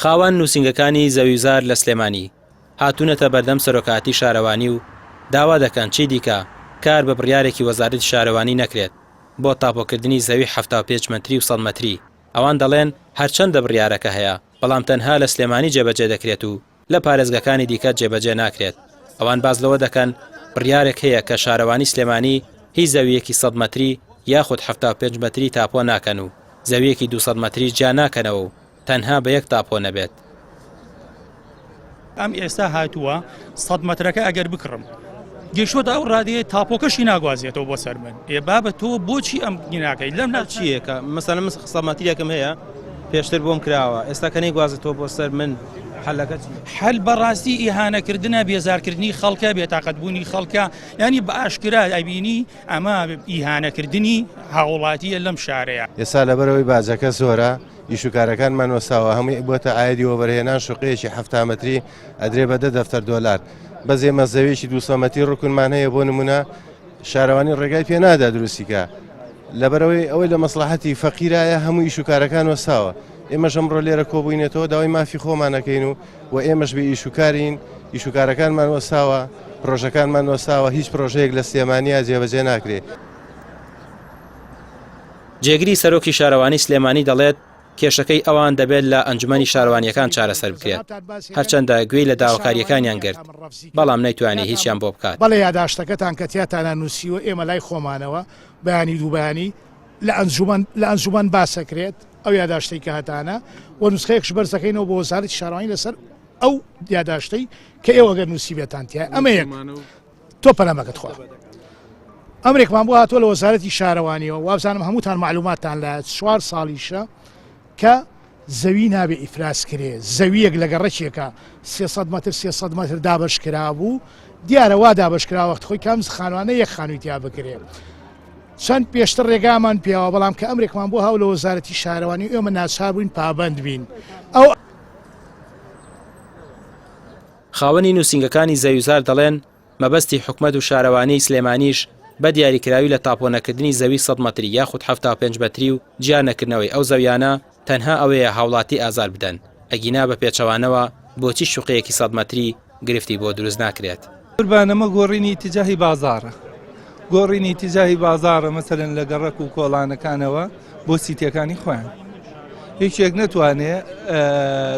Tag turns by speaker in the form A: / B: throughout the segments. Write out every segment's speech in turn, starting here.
A: خاوەن نووسینگەکانی زەویوزار لە سلێمانی هاتوونەتە بەردەم سەرۆکایەتی شارەوانی و داوا دەکەن چیدیکە کار بە بڕیارێکی وەزارەتی شارەوانی نەکرێت بۆ تاپۆکردنی زەوی 75 مەتری و 100 مەتری، ئەوان دەڵێن هەرچەندە بڕیارەکە هەیە بەڵام تەنها لە سلێمانی جێبەجێ دەکرێت و لە پارێزگاکانی دیکە جێبەجێ ناکرێت، ئەوان باس لەوە دەکەن بڕیارێک هەیە کە شارەوانی سلێمانی هیچ زەوییەکی 100 مەتری یاخود 75 مەتری تاپۆ ناکەن و زەوییەکی 200 مەتریش جیا ناکەنەوە و تەنها بە یەک تاپۆ نەبێت.
B: ئەم ئێستا هاتووە سەد مەترەکە ئەگەر بکڕم گەیشتۆتە ئەو ڕادەیە تاپۆکەشی ناگوازێتەوە بۆ سەر من ئێ بابە تۆ بۆچی ئەم ناکەی لەم
C: ناچیەکە مەسەلەن من سەد مەتریەکەم هەیە پێشتر بۆم کراوە ئێستا کە نەیگوازێتەوە بۆ سەر من حەلەکە چییە؟
B: حەل بەڕاستی ئیهانەکردنە بێزارکردنی خەڵکە بێتاقەتبوونی خەڵکە ینی بە ئاشکرا ئەبینی ئەمە ئیهانەکردنی هاوڵاتیە لەم شارەیە.
D: ئێستا لەبەرئەوەی باجەکە زۆرە ئیش و کارەکانمان وەستاوە هەمووی بۆتە عایدی وەبەرهێنان شوقەیەکی 70 مەتری ئەدرێ بە دە دەفتەر دۆلار بەس ئێمە زەویەکی 200 مەتری ڕکنمان هەیە بۆ نمونە شارەوانی ڕێگای پێ نادا دروستیکە لەبەرەوەی ئەوەی لە مەسلحەتی فەقیرایە هەموو ئیش و کارەکان وەستاوە ئێمەش ئەمڕۆ لێرە کۆبووینەتەوە داوای مافی خۆمانەکەین و و ئێمەش بێ ئیش و کارین ئیش و کارەکانمان وەستاوە پرۆژەکانمان وەستاوە هیچ پرۆژەیەک لە سلێمانیا جێبەجێ ناکرێ.
A: جێگری سەرۆکی شارەوانی سلێمانی دەڵێت، کێشەکەی ئەوان دەبێت لە ئەنجومەنی شارەوانییەکان چارەسەر بکرێت، هەرچەندە گوێی لە داواکارییەکانیان گرت، بەڵام نەیتوانی هیچیان بۆ بکات.
E: بەڵێ یاداشتەکەتان کە تیاتانا نووسیوە ئێمە لای خۆمانەوە بەیانی و دووبەیانی لە ئەنجومەن لە ئەنجومەن باسەکرێت ئەو یاداشتەی کە هەتانە و نوسخەیەکش بەرزەکەینەوە بۆ وەزارەتی شارەوانی لەسەر ئەو یاداشتەی کە ئێوە گەر نووسیبێتان تیا ئەمە یەک تۆ پەلە مەکە تخوا ئەمرێکمان بۆ هاتووە لە وەزارەتی شارەوانیەوە وابزانم هەمووتان معلوماتتان لە چوار ساڵیشە کە زەوی نابێ ئیفراز کرێ زەویەک لە گەڕەکێکە 300 متر 300 متر دابش کرابوو دیارە وا دابش کرا وەخت خۆی کام خانوانە یەک خانووی تیا بکرێ چەند پێشتر ڕێگامان پیاوە بەڵام کە ئەمرێکمان بۆ هاو لە وەزارەتی شارەوانی ئێمە ناچار بووین پابند بین ئەو
A: خاوەنی نووسینگەکانی زەویوزار دەڵێن، مەبەستی حکومەت و شارەوانیی سلێمانیش بە دیاریکراوی لە تاپۆ نەکردنی زەوی سەد مەتری یاخود 75 مەتری و جیا نەکردنەوەی ئەو زەویانە تەنها ئەوەیە هاوڵاتی ئازار بدەن، ئەگینا بە پێچەوانەوە بۆچی شوقەیەکی سەد مەتری گرفتی بۆ دروست ناکرێت؟
F: قوربان ئەمە گۆڕینی ئیتیجاهی بازاڕە گۆڕینی ئیتیجاهی بازاڕە مەسەلەن لە گەڕەک و کۆڵانەکانەوە بۆ سیتیەکانی خۆیان یەکێک نەتوانێ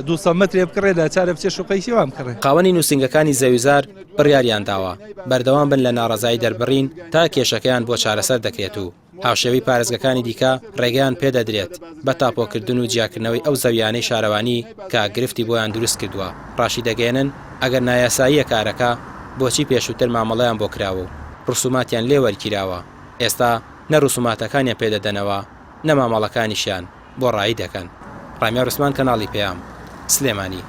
F: 200 مەترێ بکڕێ ناچارە بچێ شوقەیەکی وام بکڕێ.
A: خاوەنی نووسینگەکانی زەویوزار بڕیاریانداوە بەردەوام بن لە ناڕەزایی دەربڕین تا کێشەکەیان بۆ چارەسەر دەکرێت و هاوشێوەی پارێزگەکانی دیکە ڕێگەیان پێدەدرێت بە تاپۆکردن و جیاکردنەوەی ئەو زەویانەی شارەوانی کە گرفتی بۆیان دروستکردووە، ڕاشیدەگەیەنن، ئەگەر نایاساییە کارەکە، بۆچی پێشووتر مامەڵەیان بۆ کراوە و ڕسوماتیان لێ وەرگیراوە، ئێستا نە ڕسوماتەکانیان پێدەدەنەوە نە مامەڵەکانیشیان بۆ ڕایی دەکەن. ڕامیار عوسمان کەناڵی پەیام، سلێمانی.